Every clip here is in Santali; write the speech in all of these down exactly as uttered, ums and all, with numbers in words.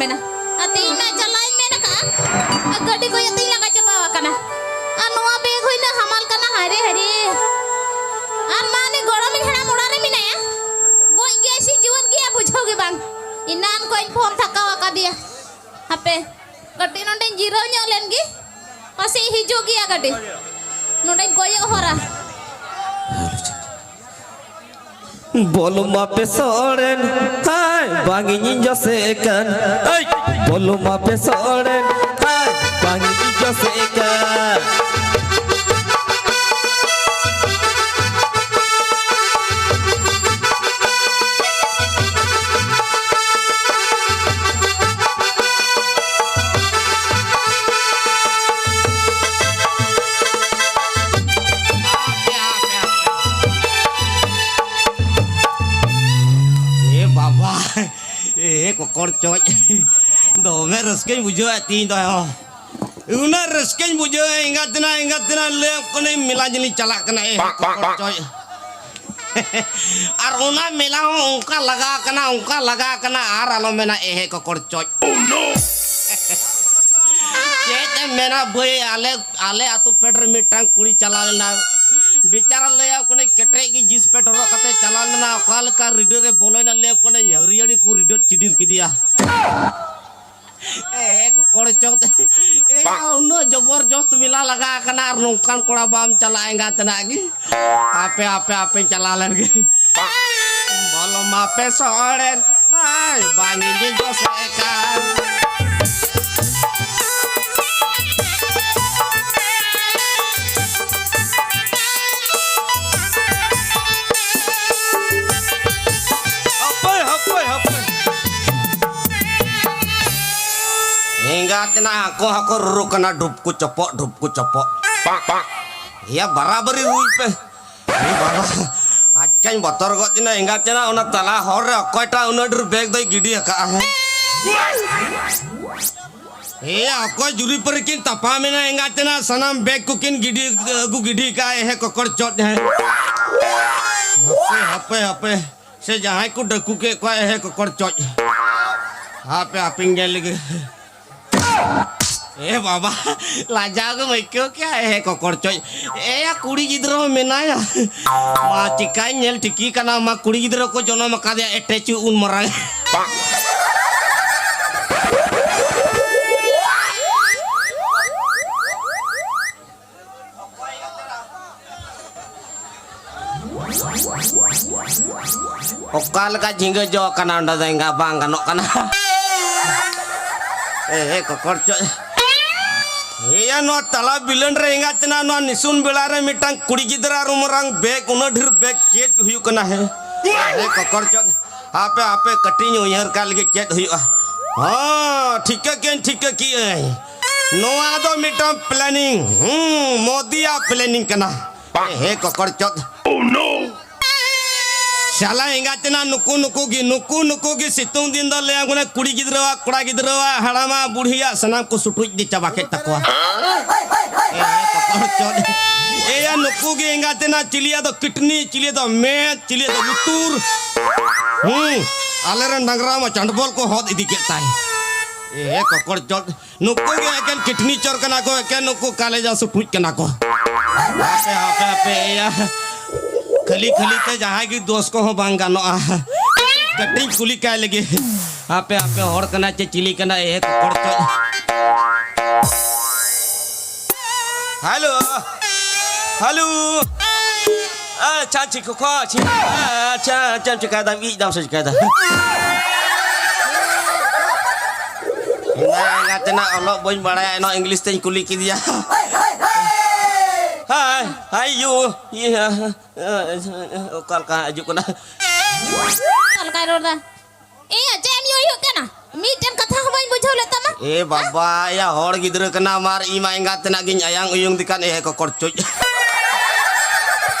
ᱢᱮᱱᱟ᱾ ᱟᱨ ᱛᱮᱦᱮᱧ ᱢᱟ ᱪᱟᱞᱟᱜ ᱤᱧ ᱢᱮᱱ ᱟᱠᱟᱫᱼᱟ, ᱟᱨ ᱜᱟᱹᱰᱤ ᱠᱚᱭᱚᱜ ᱛᱮᱧ ᱞᱟᱸᱜᱟ ᱪᱟᱵᱟ ᱟᱠᱟᱱᱟ᱾ ᱟᱨ ᱱᱚᱣᱟ ᱵᱮᱜᱽ ᱦᱩᱭᱱᱟ ᱦᱟᱢᱟᱞ ᱠᱟᱱᱟ, ᱦᱟᱭ ᱨᱮ ᱦᱟᱭ ᱨᱮ᱾ ᱟᱨ ᱢᱟ ᱩᱱᱤ ᱜᱚᱲᱚᱢᱤᱧ ᱦᱟᱲᱟᱢ ᱚᱲᱟᱜ ᱨᱮ ᱢᱮᱱᱟᱭᱟ, ᱜᱚᱡ ᱜᱮᱭᱟᱭ ᱥᱮ ᱡᱤᱣᱮᱫ ᱜᱮᱭᱟ ᱵᱩᱡᱷᱟᱹᱣ ᱜᱮ ᱵᱟᱝ᱾ ᱮᱱᱟᱱ ᱠᱷᱚᱱ ᱯᱷᱳᱱ ᱛᱷᱟᱠᱟᱣ ᱟᱠᱟᱫᱮᱭᱟ᱾ ᱦᱟᱯᱮ ᱠᱟᱹᱴᱤᱡ ᱱᱚᱸᱰᱮᱧ ᱡᱤᱨᱟᱹᱣ ᱧᱚᱜ ᱞᱮᱱ ᱜᱮ, ᱯᱟᱥᱮᱡ ᱦᱤᱡᱩᱜ ᱜᱮᱭᱟ ᱜᱟᱹᱰᱤ᱾ ᱱᱚᱸᱰᱮᱧ ᱠᱚᱭᱚᱜ ᱦᱚᱨᱟ᱾ ᱵᱚᱞᱚ ᱢᱟᱯᱮ ᱥᱚᱲᱮᱱ, ᱦᱟᱭ, ᱵᱟᱝ ᱤᱧᱤᱧ ᱡᱚᱥᱮ ᱠᱟᱱ᱾ ᱦᱟᱭ, ᱵᱚᱞᱚ ᱢᱟᱯᱮ ᱥᱚᱲᱮᱱ, ᱦᱟᱭ, ᱵᱟᱝ ᱤᱧᱤᱧ ᱡᱚᱥᱮ ᱠᱟᱱ᱾ ᱮ ᱵᱟᱵᱟ, ᱮ ᱠᱚᱠᱚᱲ ᱪᱚᱪ, ᱫᱚᱢᱮ ᱨᱟᱹᱥᱠᱟᱹᱧ ᱵᱩᱡᱷᱟᱹᱣᱮᱫ ᱛᱤᱦᱤᱧ ᱫᱚ᱾ ᱩᱱᱟᱹᱜ ᱨᱟᱹᱥᱠᱟᱹᱧ ᱵᱩᱡᱷᱟᱹᱣᱮᱫ, ᱮᱸᱜᱟᱛ ᱛᱮᱱᱟ, ᱮᱸᱜᱟᱛ ᱛᱮᱱᱟ, ᱞᱟᱹᱭᱟᱢ ᱠᱟᱹᱱᱟᱹᱧ ᱢᱮᱞᱟ ᱧᱮᱞᱤᱧ ᱪᱟᱞᱟᱜ ᱠᱟᱱᱟ᱾ ᱮ ᱠᱚᱠᱚᱲ ᱪᱚᱪ, ᱟᱨ ᱚᱱᱟ ᱢᱮᱞᱟ ᱦᱚᱸ ᱚᱱᱠᱟ ᱞᱟᱜᱟ ᱟᱠᱟᱱᱟ, ᱚᱱᱠᱟ ᱞᱟᱜᱟ ᱟᱠᱟᱱᱟ, ᱟᱨ ᱟᱞᱚ ᱢᱮᱱᱟ ᱮᱦᱮ ᱠᱚᱠᱚᱲ ᱪᱚᱪ᱾ ᱪᱮᱫ ᱮᱢ ᱢᱮᱱᱟ ᱵᱷᱟᱹᱭ, ᱟᱞᱮ, ᱟᱞᱮ ᱟᱹᱛᱩ ᱯᱷᱮᱰ ᱨᱮ ᱢᱤᱫᱴᱟᱝ ᱠᱩᱲᱤ ᱪᱟᱞᱟᱣ ᱞᱮᱱᱟ, ᱵᱮᱪᱟᱨᱟ ᱞᱟᱹᱭᱟᱢ ᱠᱟᱹᱱᱟᱹᱧ ᱠᱮᱴᱮᱡ ᱜᱮ ᱡᱤᱱᱥ ᱯᱮᱱᱴ ᱦᱚᱨᱚᱜ ᱠᱟᱛᱮ ᱪᱟᱞᱟᱣ ᱞᱮᱱᱟ, ᱚᱠᱟ ᱞᱮᱠᱟ ᱨᱤᱰᱟᱹ ᱨᱮ ᱵᱚᱞᱚᱭᱮᱱᱟ ᱞᱟᱹᱭᱟᱢ ᱠᱟᱹᱱᱟᱹᱧ ᱦᱟᱹᱨᱭᱟᱹᱲᱤ ᱠᱚ ᱨᱤᱰᱟᱹ ᱪᱤᱰᱤᱨ ᱠᱮᱫᱮᱭᱟ᱾ ᱮ ᱠᱚᱠᱚᱲ ᱪᱚᱛ, ᱮ ᱩᱱᱟᱹᱜ ᱡᱚᱵᱚᱨᱡᱚᱥᱛ ᱢᱮᱞᱟ ᱞᱟᱜᱟ ᱟᱠᱟᱱᱟ ᱟᱨ ᱱᱚᱝᱠᱟᱱ ᱠᱚᱲᱟ ᱵᱟᱢ ᱪᱟᱞᱟᱜᱼᱟ ᱮᱸᱜᱟᱛ ᱛᱮᱱᱟᱜ ᱜᱮ᱾ ᱟᱯᱮ, ᱟᱯᱮ, ᱟᱯᱮᱧ ᱪᱟᱞᱟᱣ ᱞᱮᱱ ᱜᱮ᱾ ᱵᱚᱞᱚ ᱢᱟᱯᱮ ᱥᱚᱲᱮᱱ, ᱟᱭ ᱵᱟᱝ ᱤᱧ ᱡᱚᱥᱮ ᱠᱟᱱ᱾ ᱦᱟᱯᱳᱭ, ᱦᱟᱯᱳᱭ, ᱦᱟᱯᱳᱭ᱾ ᱮᱸᱜᱟᱛ ᱮᱱᱟ ᱦᱟᱸᱠᱚ ᱦᱟᱸᱠᱚ ᱨᱩᱨᱩ ᱠᱟᱱᱟ, ᱰᱷᱩᱯᱠᱩ ᱪᱚᱯᱚᱜ, ᱰᱷᱩᱯᱠᱩ ᱪᱚᱯᱚᱜ᱾ ᱯᱟᱸᱠ, ᱯᱟᱸᱠ᱾ ᱮᱭᱟ, ᱵᱟᱨᱟᱵᱟᱨᱤ ᱨᱩᱭ ᱯᱮ᱾ ᱮ ᱵᱟᱵᱟ, ᱟᱪᱠᱟᱧ ᱵᱚᱛᱚᱨ ᱜᱚᱫ ᱮᱱᱟ ᱮᱸᱜᱟᱛ ᱮᱱᱟ, ᱚᱱᱟ ᱛᱟᱞᱟ ᱦᱚᱨ ᱨᱮ ᱚᱠᱚᱭᱴᱟᱜ ᱩᱱᱟᱹᱜ ᱰᱷᱮᱨ ᱵᱮᱜᱽ ᱫᱚᱭ ᱜᱤᱰᱤ ᱟᱠᱟᱜᱼᱟ ᱦᱮᱸ? ᱮᱭᱟ, ᱚᱠᱚᱭ ᱡᱩᱨᱤ ᱯᱟᱹᱨᱤ ᱠᱤᱱ ᱛᱟᱯᱟᱢ ᱮᱱᱟ ᱮᱸᱜᱟᱛ ᱮᱱᱟ, ᱥᱟᱱᱟᱢ ᱵᱮᱜᱽ ᱠᱚᱠᱤᱱ ᱜᱤᱰᱤ, ᱟᱹᱜᱩ ᱜᱤᱰᱤ ᱠᱟᱜᱼᱟ, ᱮᱦᱮ ᱠᱚᱠᱚᱲ ᱪᱚᱴ ᱦᱮᱸ᱾ ᱦᱟᱯᱮ, ᱦᱟᱯᱮ, ᱦᱟᱯᱮ᱾ ᱥᱮ ᱡᱟᱦᱟᱸᱭ ᱠᱚ ᱰᱟᱹᱠᱩ ᱠᱮᱫ ᱠᱚᱣᱟ, ᱮᱦᱮ ᱠᱚᱠᱚᱲ ᱪᱚᱪ᱾ ᱦᱟᱯᱮ, ᱦᱟᱯᱮᱧ ᱧᱮᱞ ᱞᱮᱜᱮ᱾ ᱮ ᱵᱟᱵᱟ, ᱞᱟᱡᱟᱣ ᱜᱮᱢ ᱟᱹᱭᱠᱟᱹᱣ ᱠᱮᱭᱟ? ᱮ ᱠᱚᱠᱚᱲ ᱪᱚᱪ, ᱮᱭᱟ ᱠᱩᱲᱤ ᱜᱤᱫᱽᱨᱟᱹ ᱦᱚᱸ ᱢᱮᱱᱟᱭᱟ᱾ ᱢᱟ ᱪᱤᱠᱟᱹᱧ ᱧᱮᱞ ᱴᱷᱤᱠᱤ ᱠᱟᱱᱟ, ᱢᱟ ᱠᱩᱲᱤ ᱜᱤᱫᱽᱨᱟᱹ ᱠᱚ ᱡᱚᱱᱚᱢ ᱟᱠᱟᱫᱮᱭᱟ ᱮᱴᱮᱪᱩ ᱩᱱ ᱢᱟᱨᱟᱝ᱾ ᱚᱠᱟ ᱞᱮᱠᱟ ᱡᱷᱤᱸᱜᱟᱹ ᱡᱚ ᱠᱟᱱᱟ, ᱚᱸᱰᱮ ᱫᱚ ᱮᱸᱜᱟ ᱵᱟᱝ ᱜᱟᱱᱚᱜ ᱠᱟᱱᱟ᱾ ᱮ, ᱮ, ᱠᱚᱠᱚᱲ ᱪᱚ᱾ ᱮᱭᱟ, ᱱᱚᱣᱟ ᱛᱟᱞᱟ ᱵᱤᱞᱟᱹᱱ ᱨᱮ ᱮᱸᱜᱟ ᱛᱮᱱᱟᱜ ᱱᱚᱣᱟ ᱱᱤᱥᱩᱱ ᱵᱮᱲᱟ ᱨᱮ ᱢᱤᱫᱴᱟᱝ ᱠᱩᱲᱤ ᱜᱤᱫᱽᱨᱟᱹ ᱟᱨ ᱩᱱ ᱢᱟᱨᱟᱝ ᱵᱮᱜᱽ, ᱩᱱᱟᱹᱜ ᱰᱷᱮᱨ ᱵᱮᱜᱽ ᱪᱮᱫ ᱦᱩᱭᱩᱜ ᱠᱟᱱᱟ ᱦᱮ? ᱮ, ᱠᱚᱠᱚᱲ ᱪᱚ᱾ ᱦᱟᱯᱮ, ᱦᱟᱯᱮ, ᱠᱟᱹᱴᱤᱡ ᱤᱧ ᱩᱭᱦᱟᱹᱨ ᱠᱟᱜ ᱞᱮᱜᱮ ᱪᱮᱫ ᱦᱩᱭᱩᱜᱼᱟ᱾ ᱦᱚᱸ, ᱴᱷᱤᱠᱟᱹ ᱠᱮᱜᱼᱟᱹᱧ, ᱴᱷᱤᱠᱟᱹ ᱠᱮᱜᱼᱟᱹᱧ᱾ ᱱᱚᱣᱟ ᱫᱚ ᱢᱤᱫᱴᱟᱝ planning, ᱦᱩᱸ, ᱢᱳᱫᱤᱭᱟᱜ planning ᱠᱟᱱᱟ᱾ ᱦᱮ ᱠᱚᱠᱚᱲ ᱪᱚᱫ᱾ ᱥᱟᱞᱟ ᱮᱸᱜᱟᱛ ᱛᱮᱱᱟ ᱱᱩᱠᱩ, ᱱᱩᱠᱩ ᱜᱮ, ᱱᱩᱠᱩ, ᱱᱩᱠᱩ ᱜᱮ ᱥᱤᱛᱩᱝ ᱫᱤᱱ ᱫᱚ ᱞᱟᱹᱭᱟᱢ ᱠᱟᱱᱟ ᱠᱩᱲᱤ ᱜᱤᱫᱽᱨᱟᱹᱣᱟᱜ, ᱠᱚᱲᱟ ᱜᱤᱫᱽᱨᱟᱹᱣᱟᱜ, ᱦᱟᱲᱟᱢᱟᱜ, ᱵᱩᱲᱦᱤᱭᱟᱜ ᱥᱟᱱᱟᱢ ᱠᱚ ᱥᱩᱴᱩᱡ ᱤᱫᱤ ᱪᱟᱵᱟ ᱠᱮᱫ ᱛᱟᱠᱚᱣᱟ᱾ ᱮ ᱠᱚᱠᱚᱲ ᱪᱚᱫ᱾ ᱮᱭᱟ ᱱᱩᱠᱩ ᱜᱮ ᱮᱸᱜᱟᱛ ᱛᱮᱱᱟ ᱪᱤᱞᱤᱭᱟᱜ ᱫᱚ kidney, ᱪᱤᱞᱤᱭᱟᱜ ᱫᱚ ᱢᱮᱫ, ᱪᱤᱞᱤᱭᱟᱜ ᱫᱚ ᱞᱩᱛᱩᱨ᱾ ᱦᱩᱸ, ᱟᱞᱮᱨᱮᱱ ᱰᱟᱝᱨᱟ ᱢᱟ ᱪᱟᱸᱰᱵᱚᱞ ᱠᱚ ᱦᱚᱫ ᱤᱫᱤ ᱠᱮᱫ ᱛᱟᱭ᱾ ᱮ ᱠᱚᱠᱚᱲ ᱪᱚᱫ᱾ ᱱᱩᱠᱩ ᱜᱮ ᱮᱠᱮᱱ ᱠᱤᱰᱱᱤ ᱪᱚᱨ ᱠᱟᱱᱟ ᱠᱚ, ᱮᱠᱮᱱ ᱱᱩᱠᱩ ᱠᱟᱞᱮᱡᱟ ᱥᱩᱴᱩᱡ ᱠᱟᱱᱟ ᱠᱚ᱾ ᱦᱟᱯᱮ, ᱦᱟᱯᱮ, ᱦᱟᱯᱮ, ᱮᱭᱟ᱾ ᱠᱷᱟᱹᱞᱤ, ᱠᱷᱟᱹᱞᱤ ᱛᱮ ᱡᱟᱦᱟᱸᱭ ᱜᱮ ᱫᱳᱥ ᱠᱚᱦᱚᱸ ᱵᱟᱝ ᱜᱟᱱᱚᱜᱼᱟ᱾ ᱠᱟᱹᱴᱤᱡ ᱠᱩᱞᱤ ᱠᱟᱭ ᱞᱮᱜᱮ᱾ ᱦᱟᱯᱮ, ᱦᱟᱯᱮ, ᱦᱚᱲ ᱠᱟᱱᱟ ᱪᱮ ᱪᱤᱞᱤ ᱠᱟᱱᱟ, ᱮ ᱠᱚᱠᱚᱲ ᱪᱚ᱾ Hello, hello. ᱟᱪᱪᱷᱟ, ᱪᱮᱫ ᱠᱚ ᱠᱷᱚᱡ? ᱟᱪᱪᱷᱟ, ᱪᱮᱫ ᱮᱢ ᱪᱤᱠᱟᱭᱫᱟ? ᱤᱡ ᱫᱟᱢ ᱥᱮ ᱪᱤᱠᱟᱭᱫᱟ? ᱮᱸᱜᱟ, ᱮᱸᱜᱟ ᱛᱮᱱᱟᱜ ᱚᱞᱚᱜ ᱵᱟᱹᱧ ᱵᱟᱲᱟᱭᱟ, ᱮᱱᱦᱚᱸ ᱤᱝᱞᱤᱥ ᱛᱮᱧ ᱠᱩᱞᱤ ᱠᱮᱫᱮᱭᱟ᱾ Hi, hi you. Yeah. ᱚᱠᱟ ᱞᱮᱠᱟ ᱦᱤᱡᱩᱜ ᱠᱟᱱᱟ? ᱚᱠᱟ ᱞᱮᱠᱟᱭ ᱨᱚᱲ ᱫᱟ? ᱮᱭᱟ, ᱪᱮᱫ ᱮᱢ ᱭᱩᱭᱩᱜ ᱠᱟᱱᱟ? ᱢᱤᱫᱴᱮᱱ ᱠᱟᱛᱷᱟ ᱦᱚᱸ ᱵᱟᱹᱧ ᱵᱩᱡᱷᱟᱹᱣ ᱞᱮᱫ ᱛᱟᱢᱟ᱾ ᱮ ᱵᱟᱵᱟ, ᱭᱟ ᱦᱚᱲ ᱜᱤᱫᱽᱨᱟᱹ ᱠᱟᱱᱟᱢ ᱟᱨ ᱤᱧ ᱢᱟ ᱮᱸᱜᱟᱛ ᱛᱮᱱᱟᱜ ᱜᱤᱧ ᱟᱭᱟᱝ ᱩᱭᱩᱝ ᱫᱤ ᱠᱟᱱ, ᱮ ᱠᱚᱠᱚᱲ ᱪᱩᱡ᱾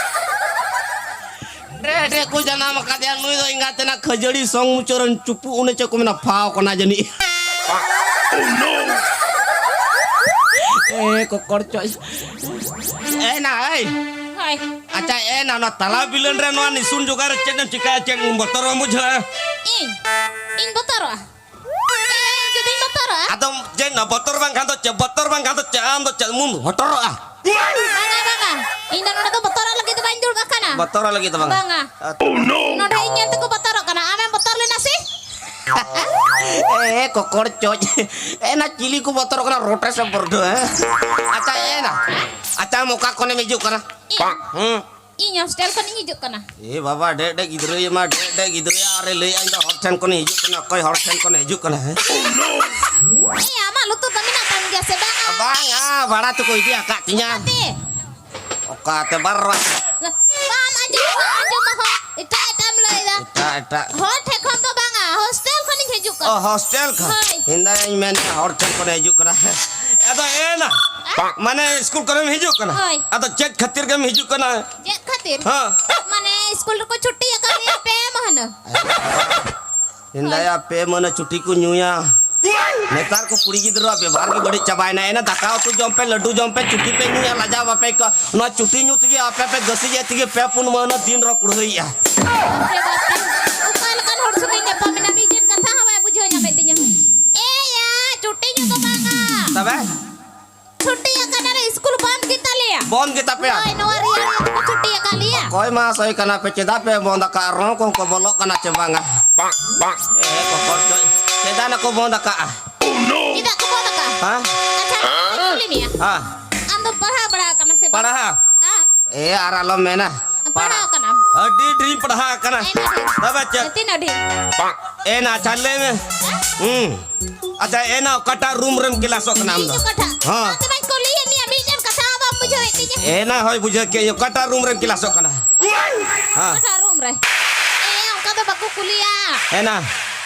ᱰᱮ ᱰᱮ ᱠᱚ ᱡᱟᱱᱟᱢ ᱟᱠᱟᱫᱮᱭᱟ ᱱᱩᱭ ᱫᱚ ᱮᱸᱜᱟᱛ ᱛᱮᱱᱟᱜ ᱠᱷᱟᱹᱡᱟᱹᱲᱤ ᱥᱚᱝ ᱢᱩᱪᱟᱹᱫ ᱨᱮᱱ ᱪᱩᱯᱩᱜ ᱚᱱᱮ ᱪᱮᱫ ᱠᱚ ᱢᱮᱱᱟ ᱯᱷᱟᱣ ᱠᱟᱱᱟ ᱡᱟᱹᱱᱤᱡ᱾ ᱮ ᱠᱚᱠᱚᱲ ᱪᱩᱡ᱾ ᱮ ᱱᱟ, ᱮᱭ᱾ ᱦᱳᱭ᱾ ᱟᱪᱪᱷᱟ, ᱮ ᱱᱟ, ᱱᱚᱣᱟ ᱛᱟᱞᱟ ᱵᱤᱞᱟᱹᱱ ᱨᱮ ᱱᱚᱣᱟ ᱱᱤᱥᱩᱱ ᱡᱚᱜᱟ ᱨᱮ ᱪᱮᱫ ᱮᱢ ᱪᱤᱠᱟᱹᱭᱟ? ᱪᱮᱫ ᱵᱚᱛᱚᱨ ᱵᱟᱢ ᱵᱩᱡᱷᱟᱹᱣᱟ? ᱤᱧ? ᱤᱧ ᱵᱚᱛᱚᱨᱚᱜᱼᱟ? ᱟᱫᱚᱢ ᱪᱮᱫ ᱱᱟ ᱵᱚᱛᱚᱨ ᱵᱟᱝᱠᱷᱟᱱ ᱫᱚ ᱪᱮᱫ, ᱵᱚᱛᱚᱨ ᱵᱟᱝᱠᱷᱟᱱ ᱫᱚ ᱪᱮᱫ, ᱟᱢ ᱫᱚ ᱪᱮᱫ ᱮᱢ ᱦᱚᱴᱚᱨᱚᱜᱼᱟ? ᱵᱟᱝᱟ, ᱵᱟᱝᱟ᱾ ᱤᱧ ᱫᱚ ᱱᱚᱰᱮ ᱫᱚ ᱵᱚᱛᱚᱨᱚᱜ ᱞᱟᱹᱜᱤᱫ ᱫᱚ ᱵᱟᱹᱧ ᱫᱩᱲᱩᱵ ᱟᱠᱟᱱᱟ᱾ ᱵᱚᱛᱚᱨᱚᱜ ᱞᱟᱹᱜᱤᱫ ᱫᱚ ᱵᱟᱝᱟ᱾ ᱵᱟᱝᱟ᱾ ᱱᱚᱰᱮ ᱤᱧ ᱧᱮᱞ ᱛᱮᱠᱚ ᱵᱚᱛᱚᱨᱚᱜ ᱠᱟᱱᱟ᱾ ᱟᱢᱮᱢ ᱵᱚᱛᱚᱨ ᱞᱮᱱᱟ ᱥᱮ? ᱮ ᱠᱚᱠᱚᱲ ᱪᱚᱪ᱾ ᱮ ᱱᱟ ᱪᱤᱞᱤ ᱠᱚ ᱵᱚᱛᱚᱨᱚᱜ ᱠᱟᱱᱟ ᱨᱚᱴᱮ ᱥᱮ ᱵᱚᱨᱰᱚ, ᱦᱮᱸ? ᱟᱪᱪᱷᱟ, ᱮ ᱱᱟ᱾ ᱟᱪᱪᱷᱟ, ᱟᱢ ᱚᱠᱟ ᱠᱷᱚᱱᱮᱢ ᱦᱤᱡᱩᱜ ᱠᱟᱱᱟ? ᱤᱧ? ᱦᱩᱸ᱾ ᱤᱧ ᱦᱚᱥᱴᱮᱞ ᱠᱷᱚᱱᱤᱧ ᱦᱤᱡᱩᱜ ᱠᱟᱱᱟ᱾ ᱮ ᱵᱟᱵᱟ, ᱰᱮ ᱰᱮ ᱜᱤᱫᱽᱨᱟᱹ ᱭᱮ ᱢᱟ, ᱰᱮ ᱰᱮ ᱜᱤᱫᱽᱨᱟᱹ ᱭᱟ, ᱟᱨᱮ ᱞᱟᱹᱭᱟ ᱤᱧ ᱫᱚ ᱦᱚᱲ ᱴᱷᱮᱱ ᱠᱷᱚᱱᱤᱧ ᱦᱤᱡᱩᱜ ᱠᱟᱱᱟ᱾ ᱚᱠᱚᱭ ᱦᱚᱲ ᱴᱷᱮᱱ ᱠᱷᱚᱱᱮ ᱦᱤᱡᱩᱜ ᱠᱟᱱᱟ, ᱦᱮᱸ? ᱮ, ᱟᱢᱟᱜ ᱞᱩᱛᱩᱨ ᱫᱚ ᱢᱮᱱᱟᱜ ᱛᱟᱢ ᱜᱮᱭᱟ ᱥᱮ ᱵᱟᱝᱟ? ᱵᱟᱝᱟ, ᱵᱷᱟᱲᱟ ᱛᱮᱠᱚ ᱤᱫᱤ ᱟᱠᱟᱫ ᱛᱤᱧᱟ᱾ ᱚᱠᱟᱛᱮ? ᱚᱠᱟᱛᱮ ᱵᱟᱨ ᱨᱚ- ᱵᱟᱢ ᱟᱸᱡᱚᱢᱟ, ᱟᱸᱡᱚᱢᱟ ᱦᱚᱸ᱾ ᱮᱴᱟᱜ ᱮᱴᱟᱜ ᱮᱢ ᱞᱟᱹᱭᱫᱟ᱾ ᱮᱴᱟᱜ, ᱮᱴᱟᱜ᱾ ᱦᱚᱲ ᱴᱷᱮᱱ ᱠᱷᱚᱱ ᱫᱚ ᱵᱟᱝᱟ, ᱦᱚᱥᱴᱮᱞ ᱠᱷᱚᱱᱤᱧ ᱦᱤᱡᱩᱜ ᱠᱟᱱᱟ᱾ ᱚ, ᱦᱚᱥᱴᱮᱞ ᱠᱷᱚᱱ? ᱦᱳᱭ᱾ ᱤᱧ ᱫᱚᱧ ᱢᱮᱱᱮᱫᱼᱟ ᱦᱚᱲ ᱴᱷᱮᱱ ᱠᱷᱚᱱᱮ ᱦᱤᱡᱩᱜ ᱠᱟᱱᱟ᱾ ᱟᱫᱚ ᱮᱱᱟ, ᱦᱮᱸ? ᱢᱟᱱᱮ ᱥᱠᱩᱞ ᱠᱚᱨᱮᱢ ᱦᱤᱡᱩᱜ ᱠᱟᱱᱟ? ᱦᱳᱭ᱾ ᱟᱫᱚ ᱪᱮᱫ ᱠᱷᱟᱹᱛᱤᱨ ᱜᱮᱢ ᱦᱤᱡᱩᱜ ᱠᱟᱱᱟ? ᱪᱮᱫ ᱠᱷᱟᱹᱛᱤᱨ? ᱦᱮᱸ᱾ ᱢᱟᱱᱮ ᱥᱠᱩᱞ ᱨᱮᱠᱚ ᱪᱷᱩᱴᱤ ᱟᱠᱟᱫ ᱞᱮᱭᱟ ᱯᱮ ᱢᱟᱹᱦᱱᱟᱹ᱾ ᱤᱧ ᱫᱟᱭᱟ, ᱯᱮ ᱢᱟᱹᱦᱱᱟᱹ ᱪᱷᱩᱴᱤ ᱠᱚ ᱧᱩᱭᱟ᱾ ᱱᱮᱛᱟᱨ ᱠᱚ ᱠᱩᱲᱤ ᱜᱤᱫᱽᱨᱟᱹᱣᱟᱜ ᱵᱮᱵᱚᱦᱟᱨ ᱜᱮ ᱵᱟᱹᱲᱤᱡ ᱪᱟᱵᱟᱭᱮᱱᱟ᱾ ᱮᱱᱟ ᱫᱟᱠᱟ ᱩᱛᱩ ᱡᱚᱢ ᱯᱮ, ᱞᱟᱹᱰᱩ ᱡᱚᱢ ᱯᱮ, ᱪᱷᱩᱴᱤ ᱯᱮ ᱧᱩᱭᱟ, ᱞᱟᱡᱟᱣ ᱵᱟᱯᱮ ᱟᱹᱭᱠᱟᱹᱣᱟ᱾ ᱱᱚᱣᱟ ᱪᱷᱩᱴᱤ ᱧᱩ ᱛᱮᱜᱮ ᱟᱯᱮ ᱯᱮ ᱜᱟᱹᱥᱤᱡ ᱮᱫ ᱛᱮᱜᱮ ᱯᱮ ᱯᱩᱱ ᱢᱟᱹᱦᱱᱟᱹ ᱫᱤᱱ ᱨᱮ ᱠᱩᱲᱦᱟᱹᱭᱮᱫᱼᱟ᱾ ᱚᱠᱟ ᱞᱮᱠᱟᱱ ᱦᱚᱲ ᱥᱚᱸᱜᱮ ᱧᱟᱯᱟᱢ ᱮᱱᱟ? ᱢᱤᱫᱴᱮᱱ ᱠᱟᱛᱷᱟ ᱦᱚᱸ ᱵᱟᱭ ᱵᱩᱡᱷᱟᱹᱣ ᱧᱟᱢᱮᱫ ᱛᱤᱧᱟᱹ᱾ ᱮᱭᱟ, ᱪᱷᱩᱴᱤ ᱧᱩ ᱫᱚ ᱵᱟᱝᱟ᱾ ᱛᱚᱵᱮ? ᱪᱷᱩᱴᱤ ᱟᱠᱟᱱᱟᱞᱮ, ᱥᱠᱩᱞ ᱵᱚᱱᱫ ᱜᱮᱛᱟᱞᱮᱭᱟ᱾ ᱵᱚᱱᱫ ᱜᱮᱛᱟ ᱯᱮᱭᱟ? ᱦᱳᱭ, ᱱᱚᱣᱟ ᱨᱮᱭᱟᱲ ᱤᱭᱟᱹ ᱛᱮᱠᱚ ᱪᱷᱩᱴᱤ ᱟᱠᱟᱫ ᱞᱮᱭᱟ᱾ ᱚᱠᱚᱭ ᱢᱟ ᱥᱚᱭ ᱠᱟᱱᱟ ᱯᱮ? ᱪᱮᱫᱟᱜ ᱯᱮ ᱵᱚᱱᱫ ᱟᱠᱟᱫᱼᱟ? ᱨᱚᱝ ᱠᱚᱦᱚᱸ ᱠᱚ ᱵᱚᱞᱚᱜ ᱠᱟᱱᱟ ᱪᱮ ᱵᱟᱝᱟ? ᱮ, ᱠᱚᱠᱚᱨ ᱪᱚ, ᱪᱮᱫᱟᱜ ᱱᱟᱠᱚ ᱵᱚᱱᱫ ᱟᱠᱟᱫᱼᱟ? ᱪᱮᱫᱟᱜ ᱠᱚ ᱵᱚᱱᱫ ᱟᱠᱟᱫᱼᱟ? ᱦᱮᱸ? ᱟᱪᱪᱷᱟ, ᱠᱩᱞᱤ ᱢᱮᱭᱟ᱾ ᱦᱮᱸ᱾ ᱟᱢ ᱫᱚ ᱯᱟᱲᱦᱟᱣ ᱵᱟᱲᱟ ᱟᱠᱟᱱᱟ ᱥᱮ ᱵᱟᱝ? ᱯᱟᱲᱦᱟᱣ? ᱦᱮᱸ᱾ ᱮ, ᱟᱨ ᱟᱞᱚᱢ ᱢᱮᱱᱟ᱾ ᱯᱟᱲᱦᱟᱣ ᱠᱟᱱᱟᱢ? ᱟᱹᱰᱤ ᱰᱷᱮᱨᱤᱧ ᱯᱟᱲᱦᱟᱣ ᱟᱠᱟᱱᱟ᱾ ᱟᱭᱢᱟ ᱰᱷᱮᱨ᱾ ᱛᱚᱵᱮ ᱪᱮᱫ? ᱛᱤᱱᱟᱹᱜ ᱰᱷᱮᱨ? ᱮ ᱱᱟ, ᱟᱪᱪᱷᱟ, ᱞᱟᱹᱭ ᱢᱮ᱾ ᱦᱮᱸ? ᱦᱩᱸ᱾ ᱟᱪᱪᱷᱟ, ᱮ ᱱᱟ, ᱚᱠᱟᱴᱟᱜ ᱨᱩᱢ ᱨᱮᱢ ᱠᱞᱟᱥᱚᱜ ᱠᱟᱱᱟ ᱟᱢ ᱫᱚ? ᱤᱧ ᱚᱠᱟᱴᱟᱜ? ᱦᱚᱸ᱾ ᱟᱢ ᱫᱚ ᱵᱟᱹᱧ ᱠᱩᱞᱤᱭᱮᱫ ᱢᱮᱭᱟ, ᱢᱤᱫᱴᱮᱱ ᱠᱟᱛᱷᱟ ᱦᱚᱸ ᱵᱟᱢ ᱵᱩᱡᱷᱟᱹᱣᱮᱫ ᱛᱤᱧᱟᱹ᱾ ᱮ ᱱᱟ, ᱦᱳᱭ, ᱵᱩᱡᱷᱟᱹᱣ ᱠᱮᱫ ᱟᱹᱧ᱾ ᱚᱠᱟᱴᱟᱜ ᱨᱩᱢ ᱨᱮᱢ ᱠᱞᱟᱥᱚᱜ ᱠᱟᱱᱟ? ᱦᱮᱸ᱾ ᱚᱠᱟᱴᱟᱜ ᱨᱩᱢ ᱨᱮ? ᱮᱭᱟ, ᱚᱱᱠᱟ ᱫᱚ ᱵᱟᱠᱚ ᱠᱩᱞᱤᱭᱟ᱾ ᱮ ᱱᱟ᱾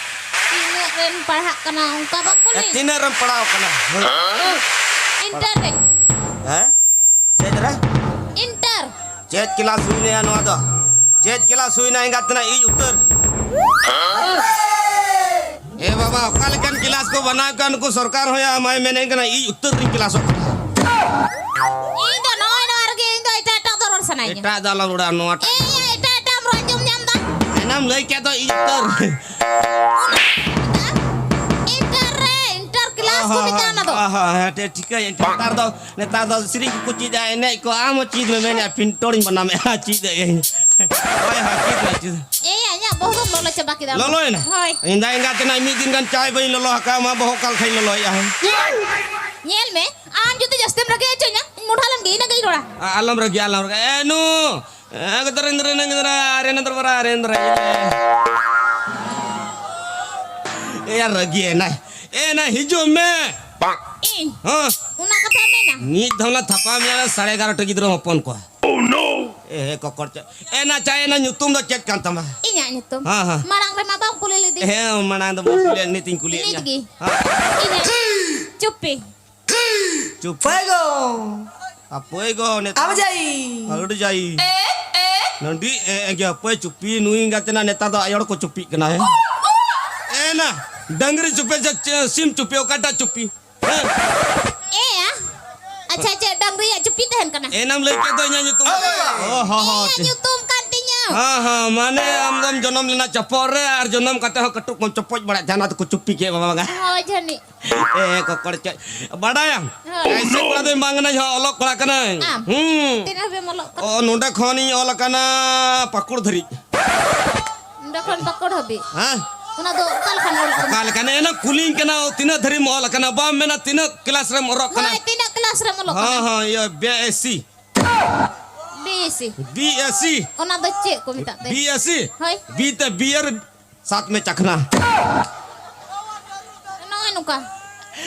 ᱛᱤᱱᱟᱹᱜ ᱨᱮᱢ ᱯᱟᱲᱦᱟᱜ ᱠᱟᱱᱟ, ᱚᱱᱠᱟ ᱵᱟᱢ ᱠᱩᱞᱤ? ᱛᱤᱱᱟᱹᱜ ᱨᱮᱢ ᱯᱟᱲᱦᱟᱣ ᱠᱟᱱᱟ? ᱤᱱᱴᱟᱨ ᱨᱮ᱾ ᱦᱮᱸ? ᱪᱮᱫ ᱨᱮ? ᱤᱱᱴᱟᱨ᱾ ᱪᱮᱫ ᱠᱞᱟᱥ ᱦᱩᱭᱱᱟ ᱱᱚᱣᱟ ᱫᱚ? ᱪᱮᱫ ᱠᱞᱟᱥ ᱦᱩᱭᱱᱟ ᱮᱸᱜᱟᱛ ᱛᱮᱱᱟᱜ ᱤᱡ ᱩᱛᱟᱹᱨ? ᱮ ᱵᱟᱵᱟ, ᱚᱠᱟ ᱞᱮᱠᱟᱱ ᱠᱞᱟᱥ ᱠᱚ ᱵᱮᱱᱟᱣ ᱠᱟᱱ ᱱᱩᱠᱩ ᱥᱚᱨᱠᱟᱨ ᱦᱚᱸᱭᱟ, ᱟᱢᱟᱭ ᱢᱮᱱᱮᱫ ᱠᱟᱱᱟ ᱤᱡ ᱩᱛᱟᱹᱨ ᱨᱤᱧ ᱠᱞᱟᱥᱚᱜ ᱠᱟᱱᱟ᱾ ᱤᱧ ᱫᱚ ᱱᱚᱜᱼᱚᱭ ᱱᱚᱣᱟ ᱨᱮᱜᱮ, ᱤᱧ ᱫᱚ ᱮᱴᱟᱜ ᱮᱴᱟᱜ ᱫᱚ ᱨᱚᱲ ᱥᱟᱱᱟᱧᱟ᱾ ᱮᱴᱟᱜ ᱫᱚ ᱟᱞᱚᱢ ᱨᱚᱲᱟ, ᱱᱚᱣᱟ ᱴᱟᱜ᱾ ᱮᱭ, ᱮᱭ, ᱮᱴᱟᱜ ᱮᱴᱟᱜ ᱮᱢ ᱨᱚᱲ ᱟᱸᱡᱚᱢ ᱧᱟᱢ ᱫᱟ? ᱮᱱᱟᱢ ᱞᱟᱹᱭ ᱠᱮᱫ ᱫᱚ ᱤᱡ ᱩᱛᱟᱹᱨ᱾ ᱤᱱᱴᱟᱨ ᱨᱮ, ᱤᱱᱴᱟᱨ ᱦᱮᱸ, ᱦᱮᱸ, ᱴᱷᱤᱠᱟᱹᱭᱟᱹᱧ᱾ ᱱᱮᱛᱟᱨ ᱫᱚ, ᱱᱮᱛᱟᱨ ᱫᱚ ᱥᱮᱨᱮᱧ ᱠᱚᱠᱚ ᱪᱮᱫ ᱮᱫᱟ, ᱮᱱᱮᱡ ᱠᱚ, ᱟᱢ ᱦᱚᱸ ᱪᱮᱫ ᱢᱮ ᱢᱮᱱᱮᱫᱼᱟ, ᱯᱤᱱᱴᱚᱲᱤᱧ ᱵᱮᱱᱟᱣᱮᱫᱼᱟ, ᱪᱮᱫ ᱮᱫ ᱟᱹᱧ᱾ ᱦᱳᱭ, ᱦᱳᱭ, ᱪᱮᱫ ᱢᱮ, ᱪᱮᱫ ᱢᱮ᱾ ᱮᱭ, ᱤᱧᱟᱹᱜ ᱵᱚᱦᱚᱜ ᱫᱚᱢ ᱞᱚᱞᱚ ᱪᱟᱵᱟ ᱠᱮᱫᱟ᱾ ᱞᱚᱞᱚᱭᱮᱱᱟ? ᱦᱳᱭ᱾ ᱤᱧ ᱫᱟ ᱮᱸᱜᱟᱛ ᱛᱮᱱᱟᱜ ᱢᱤᱫ ᱫᱤᱱ ᱜᱟᱱ ᱪᱟᱭ ᱵᱟᱹᱧ ᱞᱚᱞᱚ ᱟᱠᱟᱫ, ᱟᱢᱟᱜ ᱵᱚᱦᱚᱜ ᱚᱠᱟ ᱞᱮᱠᱟᱧ ᱞᱚᱞᱚᱭᱮᱫᱼᱟ᱾ ᱧᱮᱞ ᱢᱮ, ᱟᱢ ᱡᱩᱫᱤ ᱡᱟᱹᱥᱛᱤᱢ ᱨᱟᱹᱜᱤ ᱦᱚᱪᱚᱧᱟ, ᱤᱧ ᱢᱚᱰᱷᱟ ᱞᱮᱱ ᱜᱮ, ᱤᱱᱟᱹᱜ ᱜᱤᱧ ᱨᱚᱲᱟ᱾ ᱟ-, ᱟᱞᱚᱢ ᱨᱟᱹᱜᱤ, ᱟᱞᱚᱢ ᱨᱟᱹᱜᱤ᱾ ᱮ, ᱱᱩ, ᱮ, ᱜᱤᱫᱽᱨᱟᱹ, ᱜᱤᱫᱽᱨᱟᱹ, ᱜᱤᱫᱽᱨᱟᱹ, ᱟᱨᱮ ᱱᱚᱫᱨ ᱵᱟᱨᱟ, ᱟᱨᱮ ᱱᱚᱫᱨ᱾ ᱮ, ᱭᱟ, ᱨᱟᱹᱜᱤ ᱮᱱᱟᱭ᱾ ᱮ, ᱱᱟ, ᱦᱤᱡᱩᱜ ᱢᱮ᱾ ᱤᱧ? ᱦᱮᱸ᱾ ᱚᱱᱟ ᱠᱟᱛᱷᱟ ᱢᱮᱱᱟ? ᱢᱤᱫ ᱫᱷᱟᱣ ᱞᱮ ᱛᱷᱟᱯᱟ ᱢᱮᱭᱟ, ᱥᱟᱲᱮ ᱮᱜᱟᱨᱚ ᱴᱤ ᱜᱤᱫᱽᱨᱟᱹ ᱦᱚᱯᱚᱱ ᱠᱚ᱾ ᱮ, ᱠᱚᱠᱚᱨ ᱪᱮᱫ? ᱮ, ᱱᱟ, ᱪᱟᱭ, ᱱᱟ, ᱧᱩᱛᱩᱢ ᱫᱚ ᱪᱮᱫ ᱠᱟᱱ ᱛᱟᱢᱟ? ᱤᱧᱟᱹᱜ ᱧᱩᱛᱩᱢ? ᱦᱮᱸ, ᱦᱮᱸ᱾ ᱢᱟᱲᱟᱝ ᱨᱮᱢᱟ ᱵᱟᱢ ᱠᱩᱞᱤ ᱞᱤᱫᱤᱧ᱾ ᱦᱮᱸ, ᱢᱟᱲᱟᱝ ᱫᱚ ᱵᱟᱢ ᱠᱩᱞᱤ ᱞᱤᱫᱤᱧ, ᱠᱩᱞᱤᱭᱮᱫ ᱱᱤᱛ ᱢᱮᱭᱟ᱾ ᱜᱮ᱾ ᱦᱮᱸ᱾ ᱤᱧᱟᱹᱜ ᱪᱩᱯᱤ᱾ ᱪᱩᱯ᱾ ᱯᱟᱹᱭᱜᱚ᱾ ᱟ, ᱯᱟᱹᱭᱜᱚ, ᱱᱮᱛᱟᱨ ᱟᱢ ᱡᱟᱭ᱾ ᱟᱹᱰᱤ ᱡᱟᱭ᱾ ᱱᱟᱹᱰᱤ, ᱮ, ᱮ, ᱜᱮ, ᱯᱟᱹᱭ ᱪᱩᱯᱤ, ᱱᱩᱭ ᱜᱟᱛᱮ ᱱᱟ ᱱᱮᱛᱟᱨ ᱫᱚ ᱟᱭᱳ ᱦᱚᱲ ᱠᱚ ᱪᱩᱯᱤᱜ ᱠᱟᱱᱟ, ᱦᱮᱸ? ᱮ ᱱᱟ, ᱰᱟᱝᱨᱤ ᱪᱩᱯᱤ ᱥᱮ ᱪᱮ-, ᱥᱤᱢ ᱪᱩᱯᱤ, ᱚᱠᱟᱴᱟᱜ ᱪᱩᱯᱤ? ᱦᱮᱸ? ᱮᱭᱟ᱾ ᱟᱪᱪᱷᱟ, ᱪᱮᱫ ᱰᱟᱝᱨᱤᱭᱟᱜ ᱪᱩᱯᱤ ᱛᱟᱦᱮᱱ ᱠᱟᱱᱟ? ᱮᱱᱟᱢ ᱞᱟᱹᱭ ᱠᱮᱫ ᱫᱚ ᱤᱧᱟᱹᱜ ᱧᱩᱛᱩᱢ᱾ ᱚ, ᱦᱚᱸ, ᱦᱚᱸ, ᱮᱭᱟ, ᱴᱷᱤᱠ᱾ ᱧᱩᱛᱩᱢ ᱠᱟᱱ ᱛᱤᱧᱟᱹ᱾ ᱦᱮᱸ, ᱦᱮᱸ, ᱢᱟᱱᱮ ᱟᱢ ᱫᱚᱢ ᱡᱚᱱᱚᱢ ᱞᱮᱱᱟ ᱪᱟᱯᱚᱜ ᱨᱮ ᱟᱨ ᱡᱚᱱᱚᱢ ᱠᱟᱛᱮ ᱦᱚᱸ ᱠᱟᱹᱴᱩᱵ ᱠᱚᱢ ᱪᱚᱯᱚᱡ ᱵᱟᱲᱟᱭᱮᱫ ᱛᱟᱦᱮᱱᱟ, ᱟᱫᱚ ᱠᱚ ᱪᱩᱯᱤ ᱠᱮᱫ ᱢᱮ ᱵᱟᱝᱟ᱾ ᱦᱳᱭ, ᱡᱟᱹᱱᱤᱡ᱾ ᱮ, ᱠᱚᱠᱚᱲ ᱪᱮᱫ? ᱵᱟᱰᱟᱭᱟᱢ? ᱦᱳᱭ᱾ ᱟᱭᱥᱮ ᱠᱚᱲᱟ ᱫᱚᱧ ᱵᱟᱝ ᱠᱟᱱᱟ, ᱡᱟᱦᱟᱸ ᱚᱞᱚᱜ ᱠᱚᱲᱟ ᱠᱟᱱᱟᱹᱧ᱾ ᱟᱢ? ᱦᱩᱸ᱾ ᱛᱤᱱᱟᱹᱜ ᱦᱟᱹᱵᱤᱡ ᱮᱢ ᱚᱞᱚᱜ ᱠᱟᱱᱟ? ᱚ, ᱱᱚᱰᱮ ᱠᱷᱚᱱᱤᱧ ᱚᱞ ᱟᱠᱟᱱᱟ ᱯᱟᱹᱠᱩᱲ ᱫᱷᱟᱹᱨᱤᱡ᱾ ᱱᱚᱰᱮ ᱠᱷᱚᱱ ᱯᱟᱹᱠᱩᱲ ᱦᱟᱹᱵᱤᱡ? ᱦᱮᱸ? ᱚᱱᱟ ᱫᱚ ᱚᱠᱟ ᱞᱮᱠᱟᱱ ᱚᱞ ᱠᱟᱱᱟ? ᱚᱠᱟ ᱞᱮᱠᱟᱱ? ᱮᱱᱟ ᱠᱩᱞᱤᱧ ᱠᱟᱱᱟ, ᱛᱤᱱᱟᱹᱜ ᱫᱷᱟᱹᱨᱤᱡ ᱮᱢ ᱚᱞ ᱟᱠᱟᱱᱟ? ᱵᱟᱢ ᱢᱮᱱᱟ ᱛᱤᱱᱟᱹᱜ ᱠᱞᱟᱥ ᱨᱮᱢ ᱚᱞᱚᱜ ᱠᱟᱱᱟ? ᱦᱳᱭ, ᱛᱤᱱᱟᱹᱜ ᱠᱞᱟᱥ ᱨᱮᱢ ᱚᱞᱚᱜ ᱠᱟᱱᱟ? ᱦᱮᱸ, ᱦᱮᱸ, ᱤᱭᱟᱹ, B S C. B S C? B S C. ᱚᱱᱟ ᱫᱚ ᱪᱮᱫ ᱠᱚ ᱢᱮᱛᱟᱜ ᱛᱮ? B S C? ᱦᱳᱭ᱾ ᱵᱤ ᱛᱮ ᱵᱤᱭᱟᱨ, ᱥᱟᱛ ᱢᱮ ᱪᱟᱠᱷᱱᱟ᱾ ᱱᱚᱜᱼᱚᱭ ᱱᱚᱝᱠᱟ᱾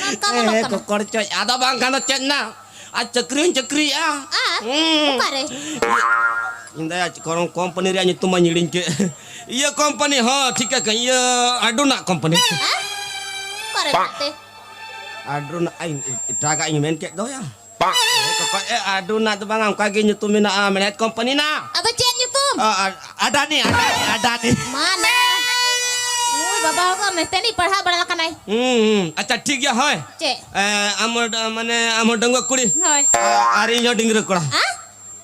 ᱱᱚᱝᱠᱟ ᱧᱮᱞᱚᱜ ᱮ, ᱠᱟᱱᱟ᱾ ᱠᱚᱠᱚᱲ ᱪᱚᱪ, ᱟᱫᱚ ᱵᱟᱝ ᱠᱷᱟᱱ ᱫᱚ ᱪᱮᱫ ᱱᱟ? ᱟᱨ ᱪᱟᱹᱠᱨᱤ ᱦᱚᱸᱧ ᱪᱟᱹᱠᱨᱤᱭᱮᱜᱼᱟ᱾ ᱟᱨ? ᱦᱩᱸ᱾ ᱚᱠᱟᱨᱮ? ᱤᱧ ᱫᱚ ᱠᱚᱢ-, ᱠᱳᱢᱯᱟᱱᱤ ᱨᱮᱭᱟᱜ ᱧᱩᱛᱩᱢ ᱢᱟᱧ ᱦᱤᱲᱤᱧ ᱠᱮᱫ᱾ ᱤᱭᱟᱹ ᱠᱳᱢᱯᱟᱱᱤ, ᱦᱚᱸ, ᱴᱷᱤᱠ ᱟᱠᱟᱱ, ᱤᱭᱟᱹ ᱟᱰᱩᱱᱟᱜ ᱠᱳᱢᱯᱟᱱᱤ᱾ ᱦᱮᱸ? ᱚᱠᱟᱨᱮ ᱢᱮᱱᱟᱜ ᱛᱮ? ᱟᱰᱩᱱᱟᱜ, ᱤᱧ ᱮᱴᱟᱜᱟᱜ ᱤᱧ ᱢᱮᱱ ᱠᱮᱫ ᱫᱚᱭᱟ᱾ ᱮ, ᱠᱚᱠᱚ, ᱮ, ᱟᱰᱩᱱᱟᱜ ᱫᱚ ᱵᱟᱝᱟ, ᱚᱱᱠᱟ ᱜᱮ ᱧᱩᱛᱩᱢ ᱢᱮᱱᱟᱜᱼᱟ, ᱢᱮᱲᱦᱮᱫ ᱠᱳᱢᱯᱟᱱᱤ ᱱᱟᱜ᱾ ᱟᱫᱚ ᱪᱮᱫ ᱧᱩᱛᱩᱢ? ᱟ, ᱟ, ᱟᱰᱟᱱᱤ, ᱟᱰᱟᱱᱤ, ᱟᱰᱟᱱᱤ᱾ ᱢᱟ ᱱᱟ᱾ ᱱᱩᱭ ᱵᱟᱵᱟ ᱦᱚᱸ ᱢᱮᱛᱮᱱᱤᱡ ᱯᱟᱲᱦᱟᱣ ᱵᱟᱲᱟ ᱟᱠᱟᱱᱟᱭ᱾ ᱦᱩᱸ, ᱦᱩᱸ᱾ ᱟᱪᱪᱷᱟ, ᱴᱷᱤᱠ ᱜᱮᱭᱟ, ᱦᱳᱭ᱾ ᱪᱮᱫ? ᱮ, ᱟᱢ ᱦᱚᱸ ᱰ-, ᱢᱟᱱᱮ, ᱟᱢ ᱦᱚᱸ ᱰᱟᱺᱜᱩᱣᱟᱹ ᱠᱩᱲᱤ᱾ ᱦᱳᱭ᱾ ᱟ-, ᱟᱨ ᱤᱧ ᱦᱚᱸ ᱰᱤᱝᱜᱽᱨᱟᱹ ᱠᱚᱲᱟ᱾ ᱦᱮᱸ?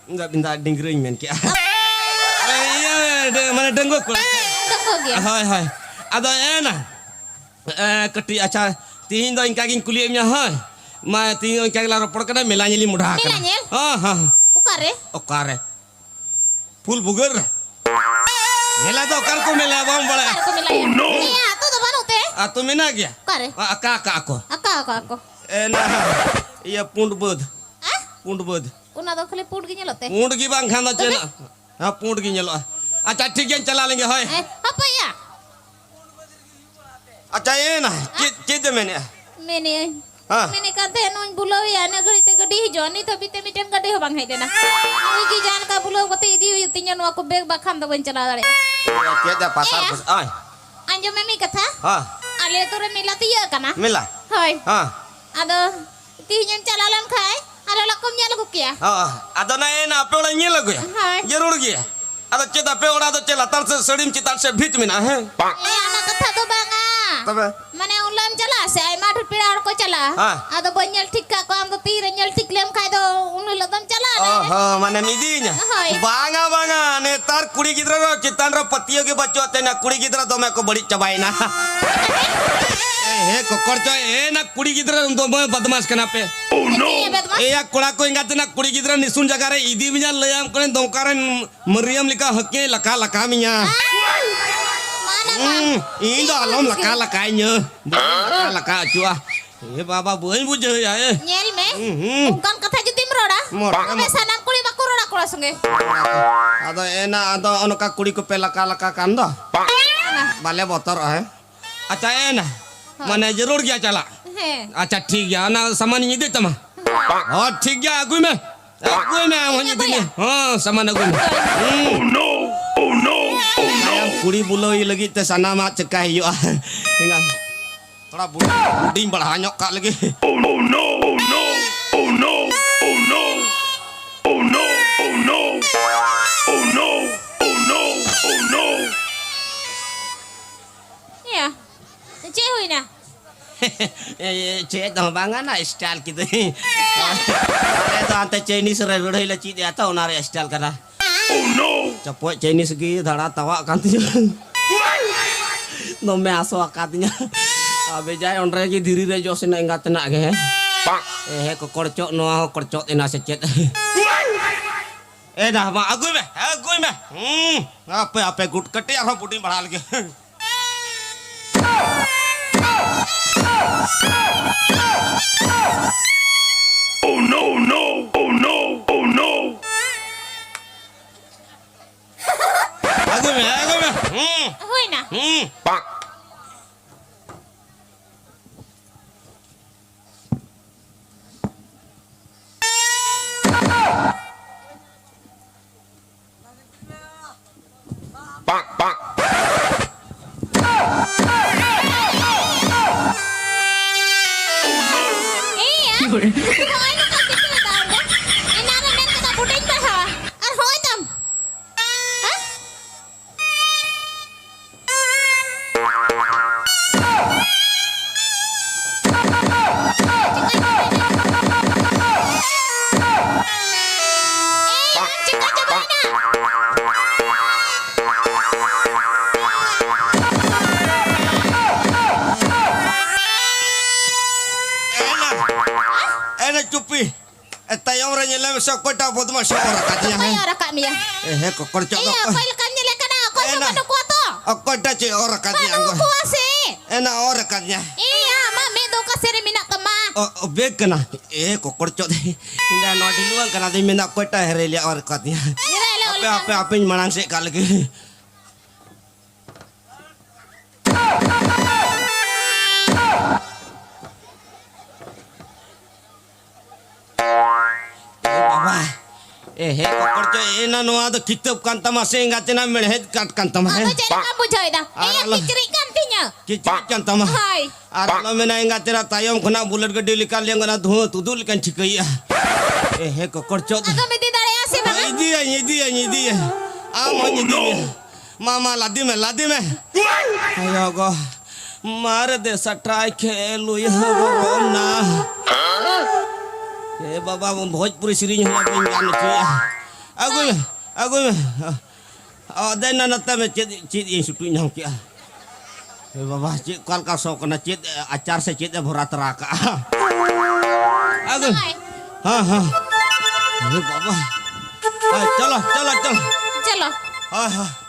ᱤᱧ ᱫᱚ, ᱤᱧ ᱫᱚ ᱰᱤᱝᱜᱽᱨᱟᱹᱧ ᱢᱮᱱ ᱠᱮᱜᱼᱟ᱾ ᱮ, ᱤᱭᱟᱹ, ᱰ-, ᱢᱟᱱᱮ, ᱰᱟᱺᱜᱩᱣᱟᱹ ᱠᱚᱲᱟ᱾ ᱰᱟᱺᱜᱩᱣᱟᱹ ᱜᱮᱭᱟ᱾ ᱦᱳᱭ, ᱦᱳᱭ᱾ ᱟᱫᱚ ᱮᱱᱟ, ᱮ, ᱠᱟᱹᱴᱤᱡ, ᱟᱪᱪᱷᱟ, ᱛᱤᱦᱤᱧ ᱫᱚ ᱤᱱᱠᱟ ᱜᱤᱧ ᱠᱩᱞᱤᱭᱮᱫ ᱢᱮᱭᱟ, ᱦᱳᱭ᱾ ᱢᱟ, ᱛᱤᱦᱤᱧ ᱫᱚ ᱤᱱᱠᱟ ᱜᱮᱞᱟᱝ ᱨᱚᱯᱚᱲ ᱠᱟᱱᱟ, ᱢᱮᱞᱟ ᱧᱮᱞᱤᱧ ᱢᱚᱰᱷᱟ ᱟᱠᱟᱱᱟ᱾ ᱢᱮᱞᱟ ᱧᱮᱞ? ᱦᱚᱸ, ᱦᱚᱸ᱾ ᱚᱠᱟᱨᱮ? ᱚᱠᱟᱨᱮ? ᱯᱷᱩᱞ ᱵᱷᱩᱜᱟᱹᱜ ᱨᱮ᱾ ᱢᱮᱞᱟ ᱫᱚ ᱚᱠᱟ ᱨᱮᱠᱚ ᱢᱮᱞᱟᱭᱟ, ᱵᱟᱢ ᱵᱟᱲᱟᱭᱟ? ᱚᱠᱟ ᱨᱮᱠᱚ ᱢᱮᱞᱟᱭᱟ? ᱱᱤᱭᱟᱹ ᱟᱹᱛᱩ ᱫᱚ ᱵᱟᱹᱱᱩᱜ ᱛᱮ? ᱟᱹᱛᱩ ᱢᱮᱱᱟᱜ ᱜᱮᱭᱟ᱾ ᱚᱠᱟᱨᱮ? ᱟ-, ᱟᱠᱟ ᱟᱠᱟ ᱟᱠᱚ? ᱟᱠᱟ ᱟᱠᱟ ᱟᱠᱚ? ᱮ, ᱱᱟ, ᱤᱭᱟᱹ, ᱯᱩᱸᱰ ᱵᱟᱹᱫᱽ᱾ ᱟ? ᱯᱩᱸᱰ ᱵᱟᱹᱫᱽ᱾ ᱚᱱᱟ ᱫᱚ ᱠᱷᱟᱹᱞᱤ ᱯᱩᱸᱰ ᱜᱮ ᱧᱮᱞᱚᱜ ᱛᱮ? ᱯᱩᱸᱰ ᱜᱮ ᱵᱟᱝᱠᱷᱟᱱ ᱫᱚ ᱪᱮᱫ? ᱛᱚᱵᱮ? ᱦᱮᱸ, ᱯᱩᱸᱰ ᱜᱮ ᱧᱮᱞᱚᱜᱼᱟ᱾ ᱟᱪᱪᱷᱟ, ᱴᱷᱤᱠ ᱜᱮᱭᱟ, ᱪᱟᱞᱟᱜ ᱞᱮᱱ ᱜᱮ, ᱦᱳᱭ᱾ ᱮ, ᱦᱟᱯᱳᱭᱟ᱾ ᱟᱪᱪᱷᱟ, ᱮᱱᱟ, ᱪᱮᱫ, ᱪᱮᱫ ᱮᱢ ᱢᱮᱱᱮᱫᱼᱟ? ᱢᱮᱱᱮᱫᱼᱟᱹᱧ᱾ ᱦᱮᱸ᱾ ᱢᱮᱱᱮᱫ ᱠᱟᱱ ᱛᱟᱦᱮᱸᱫ ᱱᱚᱣᱟᱧ ᱵᱩᱞᱟᱹᱣᱮᱭᱟ, ᱤᱱᱟᱹ ᱜᱷᱟᱹᱲᱤᱡ ᱛᱮ ᱜᱟᱹᱰᱤ ᱦᱤᱡᱩᱜᱼᱟ, ᱱᱤᱛ ᱦᱟᱹᱵᱤᱡ ᱛᱮ ᱢᱤᱫᱴᱮᱱ ᱜᱟᱹᱰᱤ ᱦᱚᱸ ᱵᱟᱝ ᱦᱮᱡ ᱞᱮᱱᱟ᱾ ᱱᱩᱭ ᱜᱮ ᱡᱟᱦᱟᱸ ᱞᱮᱠᱟ ᱵᱩᱞᱟᱹᱣ ᱠᱟᱛᱮ ᱤᱫᱤ ᱦᱩᱭᱩᱜ ᱛᱤᱧᱟ, ᱱᱚᱣᱟ ᱠᱚ ᱵᱮᱜᱽ ᱵᱟᱠᱷᱟᱱ ᱫᱚ ᱵᱟᱹᱧ ᱪᱟᱞᱟᱣ ᱫᱟᱲᱮᱭᱟᱜᱼᱟ᱾ ᱪᱮᱫ ᱫᱚ ᱯᱟᱥᱟᱨ ᱮᱭᱟ᱾ ᱯᱩᱥ-, ᱳᱭ᱾ ᱟᱸᱡᱚᱢ ᱢᱮ ᱢᱤᱫ ᱠᱟᱛᱷᱟ᱾ ᱦᱮᱸ᱾ ᱟᱞᱮ ᱟᱹᱛᱩ ᱨᱮ ᱢᱮᱞᱟ ᱛᱤᱭᱟᱹᱜ ᱠᱟᱱᱟ᱾ ᱢᱮᱞᱟ? ᱦᱳᱭ᱾ ᱦᱮᱸ᱾ ᱟᱫᱚ ᱛᱤᱦᱤᱧᱮᱢ ᱪᱟᱞᱟᱣ ᱞᱮᱱ ᱠᱷᱟᱡ, ᱟᱞᱮ ᱚᱲᱟᱜ ᱠᱚᱢ ᱧᱮᱞ ᱟᱹᱜᱩ ᱠᱮᱭᱟ᱾ ᱦᱮᱸ᱾ ᱟᱫᱚ ᱱᱟ ᱮᱱᱟ ᱟᱯᱮ ᱚᱲᱟᱜ ᱤᱧ ᱧᱮᱞ ᱟᱹᱜᱩᱭᱟ? ᱦᱳᱭ᱾ ᱡᱟᱹᱨᱩᱲ ᱜᱮᱭᱟ᱾ ᱟᱫᱚ ᱪᱮᱫ ᱟᱯᱮ ᱚᱲᱟᱜ ᱫᱚ ᱪᱮᱫ ᱞᱟᱛᱟᱨ ᱥᱮᱫ ᱥᱟᱹᱲᱤᱢ ᱪᱮᱛᱟᱱ ᱥᱮᱫ ᱵᱷᱤᱛ ᱢᱮᱱᱟᱜᱼᱟ, ᱦᱮᱸ? ᱮᱭᱟ, ᱚᱱᱟ ᱠᱟᱛᱷᱟ ᱫᱚ ᱵᱟᱝᱟ᱾ ᱛᱚᱵᱮ? ᱢᱟᱱᱮ ᱩᱱ ᱦᱤᱞᱳᱜ ᱮᱢ ᱪᱟᱞᱟᱜᱼᱟ ᱥᱮ, ᱟᱭᱢᱟ ᱰᱷᱮᱨ ᱯᱮᱲᱟ ᱦᱚᱲ ᱠᱚ ᱪᱟᱞᱟᱜᱼᱟ᱾ ᱦᱮᱸ᱾ ᱟᱫᱚ ᱵᱟᱹᱧ ᱧᱮᱞ ᱴᱷᱤᱠ ᱠᱟᱜ ᱠᱚᱣᱟ, ᱟᱢ ᱫᱚ ᱛᱤᱨᱮ ᱧᱮᱞ ᱴᱷᱤᱠ ᱞᱮᱢ ᱠᱷᱟᱡ ᱫᱚ ᱩᱱ ᱦᱤᱞᱳᱜ ᱫᱚᱢ ᱪᱟᱞᱟᱜᱼᱟ ᱚ ᱱᱟᱦᱟᱜ᱾ ᱦᱚᱸ, ᱢᱟᱱᱮᱢ ᱤᱫᱤᱭᱤᱧᱟ? ᱦᱳᱭ᱾ ᱵᱟᱝᱟ, ᱵᱟᱝᱟ, ᱱᱮᱛᱟᱨ ᱠᱩᱲᱤ ᱜᱤᱫᱽᱨᱟᱹ ᱨᱮ ᱪᱮᱛᱟᱱ ᱨᱮ ᱯᱟᱹᱛᱭᱟᱹᱣ ᱜᱮ ᱵᱟᱹᱪᱩᱜ ᱛᱮ ᱱᱟ ᱠᱩᱲᱤ ᱜᱤᱫᱽᱨᱟᱹ ᱫᱚᱢᱮ ᱠᱚ ᱵᱟᱹᱲᱤᱡ ᱪᱟᱵᱟᱭᱮᱱᱟ᱾ ᱮ, ᱦᱮ, ᱠᱚᱠᱚᱲ ᱪᱚᱭ, ᱮ, ᱱᱟ ᱠᱩᱲᱤ ᱜᱤᱫᱽᱨᱟᱹ ᱫᱚᱢᱮ ᱵᱚᱫᱢᱟᱥ ᱠᱟᱱᱟ ᱯᱮ᱾ ᱪᱮᱫ ᱮ ᱵᱚᱫᱢᱟᱥ? ᱮᱭᱟ, ᱠᱚᱲᱟ ᱠᱚ ᱮᱸᱜᱟᱛ ᱱᱟ ᱠᱩᱲᱤ ᱜᱤᱫᱽᱨᱟᱹ ᱱᱤᱥᱩᱱ ᱡᱟᱭᱜᱟ ᱨᱮ ᱤᱫᱤ ᱢᱮᱭᱟ, ᱞᱟᱹᱭᱟᱢ ᱠᱟᱹᱱᱟᱹᱧ ᱫᱚᱝᱠᱟ ᱨᱮᱱ ᱢᱟᱹᱨᱤᱭᱟᱹᱢ ᱞᱮᱠᱟ ᱦᱟᱹᱠᱮ ᱞᱟᱠᱟ ᱞᱟᱠᱟ ᱢᱮᱭᱟ᱾ ᱢᱟ ᱱᱟ ᱢᱟ᱾ ᱦᱩᱸ, ᱤᱧ ᱫᱚ ᱟᱞᱚᱢ ᱞᱟᱠᱟ ᱞᱟᱠᱟᱧᱟ᱾ ᱵᱟᱹᱧ ᱞᱟᱠᱟ ᱞᱟᱠᱟ ᱦᱚᱪᱚᱜᱼᱟ᱾ ᱮ ᱵᱟᱵᱟ, ᱵᱟᱹᱧ ᱵᱩᱡᱷᱟᱹᱣᱮᱫᱼᱟ, ᱮ᱾ ᱧᱮᱞ ᱢᱮ, ᱦᱩᱸ, ᱦᱩᱸ᱾ ᱚᱱᱠᱟᱱ ᱠᱟᱛᱷᱟ ᱡᱩᱫᱤᱢ ᱨᱚᱲᱟ, ᱢᱚᱨᱟ ᱛᱚᱵᱮ ᱢᱚ- ᱥᱟᱱᱟᱢ ᱠᱩᱲᱤ ᱵᱟᱠᱚ ᱨᱚᱲᱟ ᱠᱚᱲᱟ ᱥᱚᱸᱜᱮ᱾ ᱟᱫᱚ ᱮᱱᱟ, ᱟᱫᱚ ᱚᱱᱠᱟ ᱠᱩᱲᱤ ᱠᱚᱯᱮ ᱞᱟᱠᱟ ᱞᱟᱠᱟ ᱠᱟᱱ ᱫᱚ᱾ ᱵᱟᱞᱮ ᱵᱚᱛᱚᱨᱚᱜᱼᱟ, ᱦᱮᱸ? ᱟᱪᱪᱷᱟ, ᱮᱱᱟ᱾ ᱦᱳᱭ᱾ ᱢᱟᱱᱮ, ᱡᱟᱹᱨᱩᱲ ᱜᱮᱭᱟ ᱪᱟᱞᱟᱜ? ᱦᱮᱸ᱾ ᱟᱪᱪᱷᱟ, ᱴᱷᱤᱠ ᱜᱮᱭᱟ, ᱚᱱᱟ ᱥᱟᱢᱟᱱᱤᱧ ᱤᱫᱤᱭ ᱛᱟᱢᱟ᱾ ᱦᱳᱭ᱾ ᱦᱚᱸ, ᱴᱷᱤᱠ ᱜᱮᱭᱟ, ᱟᱹᱜᱩᱭ ᱢᱮ᱾ ᱟᱹᱜᱩᱭ ᱢᱮ, ᱟᱢ ᱦᱚᱸᱧ ᱤᱧ ᱤᱫᱤ ᱢᱮ᱾ ᱟᱹᱜᱩᱭᱟ? ᱦᱚᱸ, ᱥᱟᱢᱟᱱ ᱟᱹᱜᱩᱭ ᱢᱮ᱾ ᱦᱩᱸ᱾ ᱟᱭᱟᱢ ᱠᱩᱲᱤ ᱵᱩᱞᱟᱹᱣ ᱞᱟᱹᱜᱤᱫ ᱛᱮ ᱥᱟᱱᱟᱢᱟᱜ ᱪᱮᱠᱟᱭ ᱦᱩᱭᱩᱜᱼᱟ᱾ ᱮᱸᱜᱟ, ᱛᱷᱚᱲᱟ ᱵᱩᱰᱤ-, ᱵᱩᱰᱤᱧ ᱵᱟᱲᱦᱟᱣ ᱧᱚᱜ ᱠᱟᱜ ᱞᱮᱜᱮ᱾ ᱮᱭᱟ, ᱪᱮᱫ ᱦᱩᱭᱱᱟ? ᱮ, ᱪᱮᱫ ᱦᱚᱸ ᱵᱟᱝᱟ, ᱱᱟ style ᱠᱤᱫᱟᱹᱧ᱾ ᱟᱞᱮ ᱫᱚ ᱦᱟᱱᱛᱮ Chinese ᱨᱮ ᱞᱟᱹᱲᱦᱟᱹᱭ ᱞᱮ ᱪᱮᱫ ᱮᱫᱟ ᱛᱚ, ᱚᱱᱟ ᱨᱮᱭᱟᱜ style ᱠᱟᱱᱟ᱾ ᱪᱚᱯᱚᱡ Chinese ᱜᱮ ᱫᱷᱟᱲᱟ ᱛᱟᱣᱟᱜ ᱠᱟᱱ ᱛᱤᱧᱟᱹ᱾ ᱫᱚᱢᱮ ᱦᱟᱹᱥᱩ ᱟᱠᱟᱫᱤᱧᱟ᱾ ᱟᱵᱮ ᱡᱟᱭ ᱚᱸᱰᱮ ᱜᱮ ᱫᱷᱤᱨᱤ ᱨᱮ ᱡᱚᱥ ᱮᱱᱟ ᱮᱸᱜᱟᱛ ᱛᱮᱱᱟᱜ ᱜᱮ, ᱦᱮᱸ? ᱮ ᱦᱮᱸ, ᱠᱚᱠᱚᱲ ᱪᱚᱜ, ᱱᱚᱣᱟ ᱦᱚᱸ ᱠᱚᱲᱪᱚᱜ ᱮᱱᱟ ᱥᱮ ᱪᱮᱫ? ᱮ ᱰᱟ, ᱢᱟ ᱟᱹᱜᱩᱭ ᱢᱮ, ᱟᱹᱜᱩᱭ ᱢᱮ᱾ ᱦᱩᱸ, ᱟᱯᱮ, ᱟᱯᱮ ᱜᱩᱴ ᱠᱟᱹᱴᱤᱡ ᱟᱨᱦᱚᱸ ᱵᱩᱰᱤ ᱵᱟᱲᱟ ᱞᱮᱜᱮ᱾ Oh no, no, oh no, oh no. ᱟᱹᱜᱩᱭ ᱢᱮ, ᱟᱹᱜᱩᱭ ᱢᱮ᱾ ᱦᱩᱸ, ᱦᱩᱭᱱᱟ᱾ ᱦᱩᱸ᱾ ᱮᱭᱟ, ᱱᱚᱜᱼᱚᱭ ᱱᱚᱝᱠᱟ ᱠᱤᱪᱷᱩ ᱫᱟᱢ ᱫᱚ᱾ ᱮᱱᱟᱱ ᱨᱮ ᱢᱮᱱ ᱠᱮᱫᱟ ᱵᱩᱰᱤᱧ ᱯᱟᱲᱦᱟᱣᱟ᱾ ᱟᱨ ᱦᱚᱸᱜᱼᱚᱭ ᱛᱟᱢ᱾ ᱦᱮᱸ? ᱮᱱᱟ, ᱮᱱᱟ ᱪᱩᱯᱤ᱾ ᱮ, ᱛᱟᱭᱚᱢ ᱨᱮ ᱧᱮᱞᱮ ᱢᱮᱥᱮ, ᱚᱠᱚᱭᱴᱟᱜ ᱵᱚᱫᱢᱟᱥ ᱮ ᱚᱨ ᱟᱠᱟᱫᱤᱧᱟ, ᱚᱠᱚᱭ ᱦᱮᱸ? ᱚᱨ ᱟᱠᱟᱫ ᱢᱮᱭᱟ? ᱮ, ᱦᱮᱸ, ᱠᱚᱠᱚᱲ ᱪᱚᱜ ᱮᱭᱟ, ᱫᱚ᱾ ᱚᱠᱚᱭ ᱞᱮᱠᱟᱢ ᱧᱮᱞᱮ ᱠᱟᱱᱟ? ᱚᱠᱚᱭ ᱦᱚᱸ ᱮᱱᱟ᱾ ᱵᱟᱹᱱᱩᱜ ᱠᱚᱣᱟ ᱛᱚ? ᱚᱠᱚᱭᱴᱟᱜ ᱪᱚᱭ ᱚᱨ ᱟᱠᱟᱫᱤᱧᱟ, ᱵᱟᱹᱱᱩᱜ ᱚᱠᱚᱭ? ᱠᱚᱣᱟ ᱥᱮ? ᱮᱱᱟ, ᱚᱨ ᱟᱠᱟᱫᱤᱧᱟ᱾ ᱮᱭᱟ, ᱟᱢᱟᱜ ᱢᱮᱫ ᱫᱚ ᱚᱠᱟ ᱥᱮᱫ ᱨᱮ ᱢᱮᱱᱟᱜ ᱛᱟᱢᱟ? ᱚ, ᱚ, ᱵᱮᱜᱽ ᱠᱟᱱᱟ᱾ ᱮ, ᱠᱚᱠᱚᱲ ᱪᱚᱜ ᱫᱚ᱾ ᱤᱧ ᱫᱚ ᱱᱚᱣᱟ ᱰᱷᱤᱞᱣᱟᱹᱝ ᱠᱟᱱᱟ, ᱟᱫᱚᱧ ᱢᱮᱱᱫᱟ, ᱚᱠᱚᱭᱴᱟᱜ ᱦᱮᱨᱮ ᱞᱮᱭᱟ, ᱚᱨ ᱟᱠᱟᱫᱤᱧᱟ᱾ ᱧᱮᱞᱮ ᱞᱮ ᱦᱟᱯᱮ, ᱚᱞ ᱦᱟᱯᱮ, ᱠᱟᱱ᱾ ᱦᱟᱯᱮᱧ ᱢᱟᱲᱟᱝ ᱥᱮᱫ ᱠᱟᱜ ᱞᱮᱜᱮ᱾ ᱮ ᱵᱟᱵᱟ, ᱮ ᱦᱮ ᱠᱚᱠᱚᱲ ᱪᱚ, ᱮᱱᱟ ᱱᱚᱣᱟ ᱫᱚ ᱠᱤᱛᱟᱹᱵ ᱠᱟᱱ ᱛᱟᱢᱟ ᱥᱮ ᱮᱸᱜᱟᱛ ᱮᱱᱟ ᱢᱮᱲᱦᱮᱫ ᱠᱟᱴ ᱠᱟᱱ ᱛᱟᱢᱟ, ᱟᱫᱚ ᱦᱮᱸ? ᱪᱮᱫ ᱞᱮᱠᱟᱢ ᱵᱩᱡᱷᱟᱹᱣ ᱮᱫᱟ? ᱟᱨ ᱮᱭᱟ, ᱟᱞᱚ ᱠᱤᱪᱨᱤᱡ ᱠᱟᱱ ᱛᱤᱧᱟ᱾ ᱠᱤᱪᱨᱤᱡ ᱠᱟᱱ ᱛᱟᱢᱟ᱾ ᱦᱳᱭ᱾ ᱟᱨ ᱟᱞᱚ ᱢᱮᱱᱟ ᱮᱸᱜᱟᱛ ᱮᱨᱟ ᱛᱟᱭᱚᱢ ᱠᱷᱚᱱᱟᱜ ᱵᱩᱞᱮᱴ ᱜᱟᱹᱰᱤ ᱞᱮᱠᱟ ᱞᱮᱝ ᱚᱱᱟ ᱫᱷᱩᱣᱟᱹ ᱛᱩᱫᱩᱜ ᱞᱮᱠᱟᱧ ᱴᱷᱤᱠᱟᱹᱭᱮᱫᱼᱟ᱾ ᱮ ᱦᱮ ᱠᱚᱠᱚᱲ ᱪᱚ᱾ ᱟᱫᱚᱢ ᱤᱫᱤ ᱫᱟᱲᱮᱭᱟᱜᱼᱟ ᱥᱮ ᱵᱟᱝᱟ? ᱤᱫᱤᱭᱟᱹᱧ, ᱤᱫᱤᱭᱟᱹᱧ, ᱤᱫᱤᱭᱟᱹᱧ᱾ ᱟᱢ ᱦᱚᱸᱧ ᱤᱫᱤ ᱢᱮᱭᱟ᱾ ᱢᱟ, ᱢᱟ, ᱞᱟᱫᱮ ᱢᱮ, ᱞᱟᱫᱮ ᱢᱮ᱾ ᱟᱭᱳ ᱜᱚ, ᱢᱟᱨᱮ ᱫᱮᱥᱟ ᱴᱨᱟᱭ ᱠᱷᱮᱞ ᱩᱭᱦᱟᱹᱨ ᱵᱚᱨᱚᱱᱟ᱾ ᱮ ᱵᱟᱵᱟ, ᱵᱷᱳᱡᱽᱯᱩᱨᱤ ᱥᱮᱨᱮᱧ ᱦᱚᱸ ᱵᱟᱹᱧ ᱜᱟᱱ ᱦᱚᱪᱚᱭᱟ᱾ ᱟᱹᱜᱩᱭ ᱢᱮ, ᱟᱹᱜᱩᱭ ᱢᱮ᱾ ᱚ, ᱫᱮᱱ ᱱᱟ ᱱᱚᱛᱮ ᱢᱮ, ᱪᱮᱫ, ᱪᱮᱫ ᱤᱧ ᱥᱩᱴᱩᱡ ᱧᱟᱢ ᱠᱮᱜᱼᱟ᱾ ᱮ ᱵᱟᱵᱟ, ᱪᱮᱫ ᱚᱠᱟ ᱞᱮᱠᱟ ᱥᱚ ᱠᱟᱱᱟ? ᱪᱮᱫ ᱟᱪᱟᱨ ᱥᱮ ᱪᱮᱫ ᱮ ᱵᱷᱚᱨᱟ ᱛᱚᱨᱟ ᱠᱟᱜᱼᱟ? ᱟᱫᱚ, ᱦᱳᱭ᱾ ᱦᱮᱸ, ᱦᱮᱸ᱾ ᱮ ᱵᱟᱵᱟ᱾ ᱦᱮᱸ, ᱪᱚᱞᱚ, ᱪᱚᱞᱚ, ᱪᱚᱞᱚ᱾ ᱪᱚᱞᱚ᱾ ᱦᱳᱭ, ᱦᱳᱭ᱾